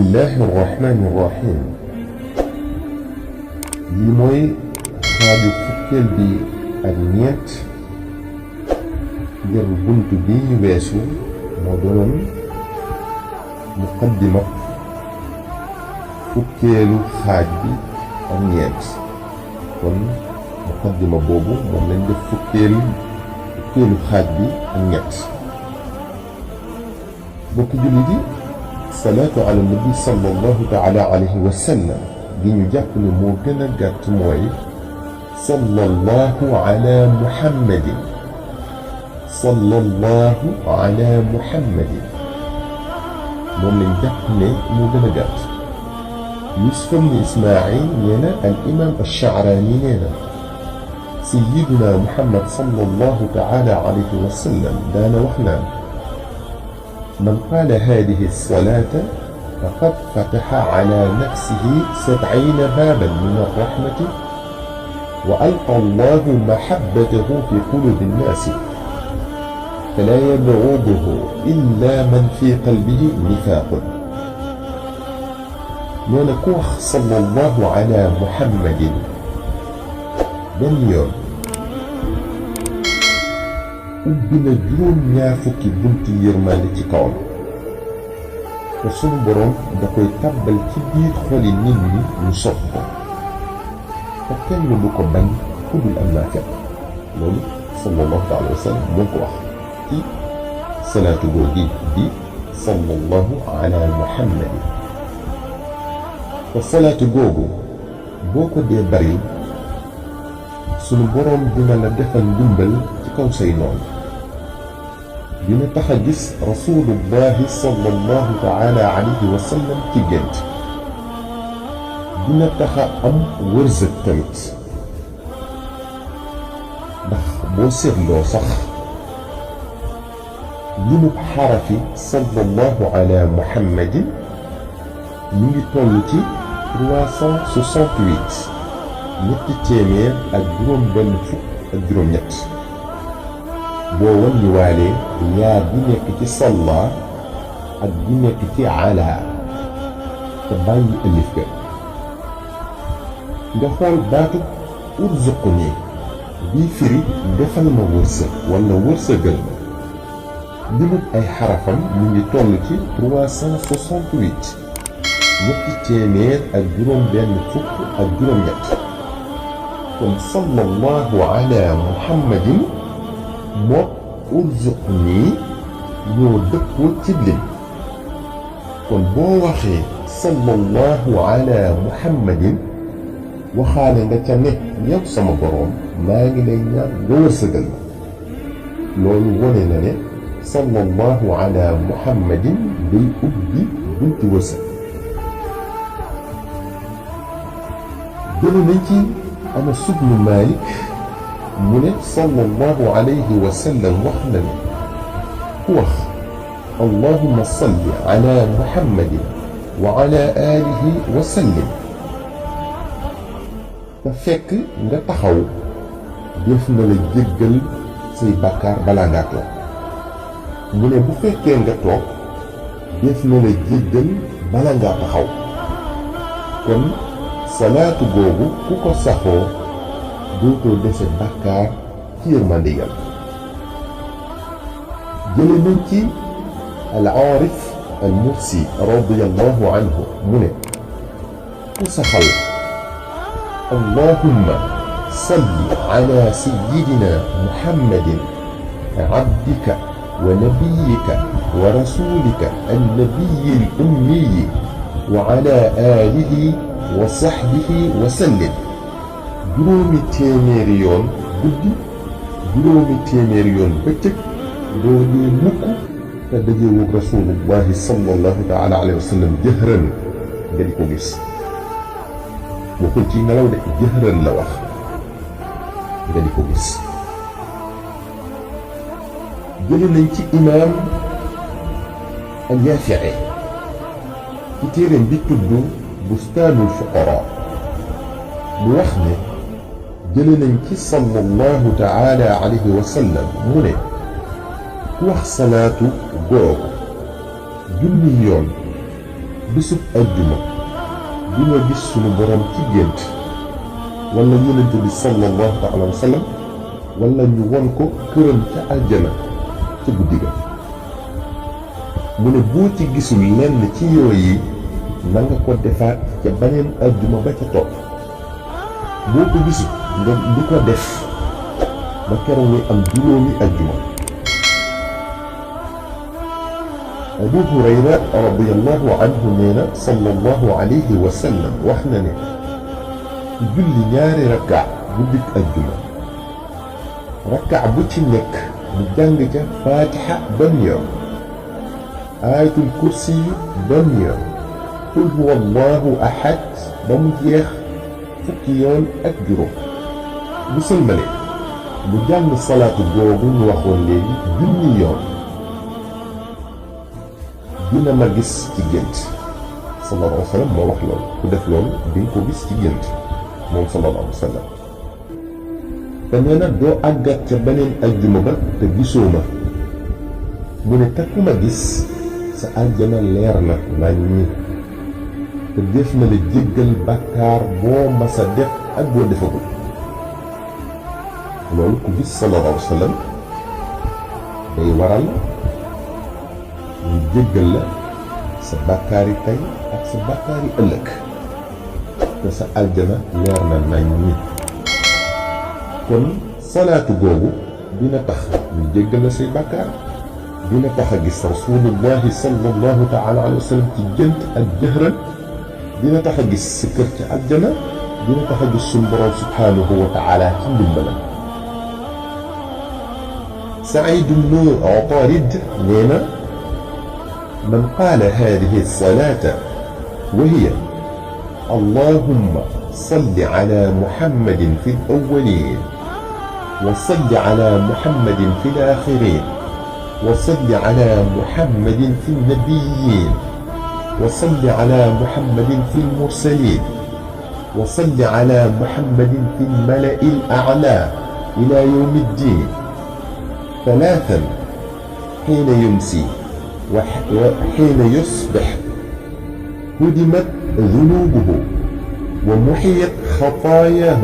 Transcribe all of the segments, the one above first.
bismillahi rahmani rahim li mooy xaaju fukkeel bi ak ñeent ngir bunt bi ñu weesu moo doonoon muqaddima fukkeelu xaaj bi ak ñeent kon muqaddima boobu moom lañ def fukkeelu xaaj bi ak ñett bokki jullit yi salaatu ala nabi sallallahu taala alayhi wa sallam gi ñu jàpp ne moo gën a gàtt mooy sallallahu ala muhammadin sallallahu ala muhammadin moom lañ jàpp ne moo gën a gàtt Yusuf ibn Ismaïl nee na al imam ash-Sha'rani nee na sayyiduna Muhammad sallallahu taala alayhi wa sallam daana wax naan من قال هذه الصلاة فقد فتح على نفسه 70 بابا من الرحمة وألقى الله محبته في قلوب الناس فلا يبغضه إلا من في قلبه نفاق ونكوخ صلى الله على محمد بن يوم ubbi na juróom-ñaar fukki bunti yërmande ci kawam te sunu boroom da koy tàbbal ci biir xoli nit ñi ñu sopp ko te kenn du ko bañ ku dul am naafeq loolu sallallahu alayhi wa sallam moo ko wax ci salaatu googu di sallallahu ala muhammad te salaatu googu boo ko dee bari sunu boroom dina la defal ndimbal ci kaw say noonu dina tax a gis rasulullahi sallallahu taala alayhi wa sallam ci gént dina tax a am wërsëg tamit ndax boo seetloo sax limub xarafi sallallahu ala muhammadin ñu ngi toll ci 368 ñetti téeméer ak juróom benn fukk ak juróom ñett boo wàññi waalee yaa bi nekk ci salla ak bi nekk ci ala te bàyyi ëllif ga nga xool baatu urzuqni bii firi defal ma wërsëg wala wërsëgal ma limub ay xarafam mu ngi toll ci 368 ñetti téeméer ak juróom benn fukk ak juróom ñett kon sallallahu ala muhammadin moo urzuqni ñoo dëppoo ci lim kon boo waxee sallallahu ala muhammadin waxaale nga ca ne yow sama boroom maa ngi lay ñaan nga wërsëgal ma loolu wone na ne sallallahu ala muhammadin day ubbi bunti wërsëg jële nañ ci Anas ibn Malik mu ne sallallahu alayhi wa sallam wax na ne ku wax allahumma salli ala muhammadin wa ala alihi wa sallim te fekk nga taxaw def na la jéggal say bàkkaar balaa ngaa toog mu ne bu fekkee nga toog def na la jéggal balaa ngaa taxaw kon salaatu googu ku ko saxoo dootoo dese bàkkaar ci yërmande Yàlla jële nañ ci al aarif al mursi radiyallahu anhu mu ne ku saxal allahumma salli ala sayyidina muhammadin abdika wa nabiyika wa rasulika annabiyyi al ummiyi wa ala alihi wa sahbihi wa sallim juróomi téeméeri yoon guddi juróomi téeméeri yoon bëccëg doo dee mukk te dajeewug rasulullahi sallallahu taala alayhi wa sallam jëhran nga di ko gis waxul ci ngelaw de jëhran la wax nga di ko gis jële nañ ci imaam al-Yaafi'i ci téeréem bi tudd bustaanul fuqaraa mu wax ne jële nañ ci sallallahu taala alayhi wa sallam mu ne ku wax salaatu googu junni yoon bisub ajjuma bi nga gis sunu borom ci gént wala yonent bi sallallahu alayhi wa sallam wala ñu won ko këram ca aljana ca guddi ga mu ne boo ci gisul lenn ci yooyu na nga ko defaat ca beneen ajjuma ba ca topp boo ko gisul nga di ko def ba keroog muy am juróomi ajjuma. Abu Hurayra radiyallahu anhu nee na sallallahu alayhi wa sallam wax na ne julli ñaari rakka guddik ajjuma rakka bu ci nekk mu jàng ca fatiha benn yoon ayatul kursi benn yoon qul huwa allahu ahad ba mu jeex fukki yoon ak juróom bu sëlmale mu jàng salaatu boobu ñu waxoon léegi junni yoon. dina ma gis ci gént sallallahu alayhi wa sallam moo wax loolu ku def loolu di nga ko gis ci gént moom sallallahu alayhi wa sallam te nee na doo àggat ca beneen ajjuma ba te gisoo ma mu ne te ku ma gis sa àjjana leer na nañ ñi te def na la jéggal bàkkaar boo masa def ak boo defagul loolu ku gis sallallahu alayhi wa sallam day waral ñu jéggal la sa bàkkaari tey ak sa bàkkaari ëllëg te sa aljana leer na nañ ñi kon salaatu googu dina tax ñu jéggal la say bàkkaar dina tax a gis rasulullahi sallallahu taala alayhi wa sallam ci gént ak jëhran dina tax a gis sa kër ci aljana dina tax a gis suñu borom subhanahu wa taala ci ndimbalam. Saïd ibn Utarid nee na من قال هذه الصلاة وهي اللهم صل على محمد في الأولين وصل على محمد في الآخرين وصل على محمد في النبيين وصل على محمد في المرسلين وصل على محمد في الملأ الأعلى إلى يوم الدين ثلاثا حين يمسي وحين يصبح هدمت ذنوبه ومحيت خطاياه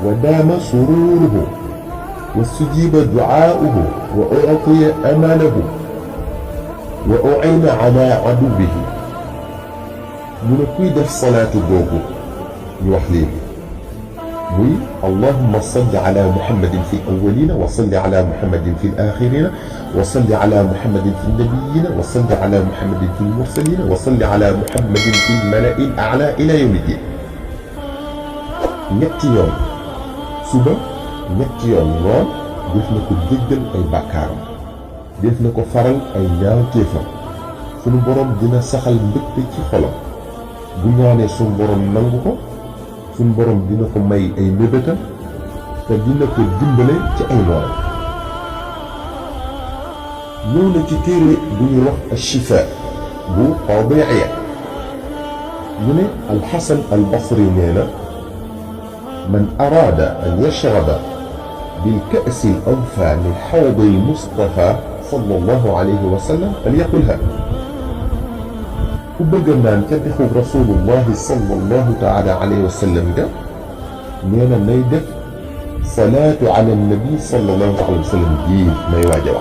ودام سروره واستجيب دعاؤه وأعطي أمله وأعين على عدوه من كيد الصلاة بوغو يوحلين وي اللهم صل على محمد في الأولين وصل على محمد في الآخرين وصل على محمد في النبيين وصل على محمد في المرسلين وصل على محمد في الملأ الأعلى إلى يوم الدين. ñetti yoon suba ñetti yoon ngoon def na ko jéggal ay bàkkaaram def na ko faral ay ñaawteefam sunu borom dina saxal mbégte ci xolam bu ñaanee sunu borom nangu ko sunu borom dina ko may ay mébétam te dina ko dimbale ci ay noonam. ñëw na ci téere bu ñuy wax Ash-Shifaa bu Qaadi Iyaad mu ne Al-Hasan Al-Basri nee na من أراد أن يشرب بالكأس الأوفى من حوض المصطفى صلى الله عليه وسلم فليقلها وبقنا نكدخ رسول الله صلى الله تعالى عليه وسلم ده نينا نيدف صلاة على النبي صلى الله عليه وسلم دي ما يواجه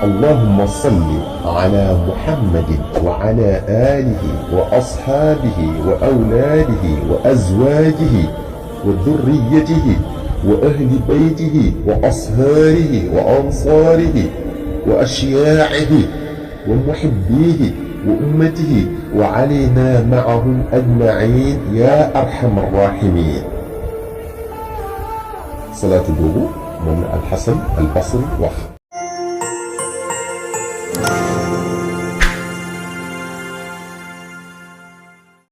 اللهم صل على محمد وعلى آله وأصحابه وأولاده وأزواجه وذريته وأهل بيته وأصهاره وأنصاره وأشياعه ومحبيه وأمته وعلينا معهم أجمعين يا أرحم الراحمين. صلاة الوضوء من الحسن البصري وحده.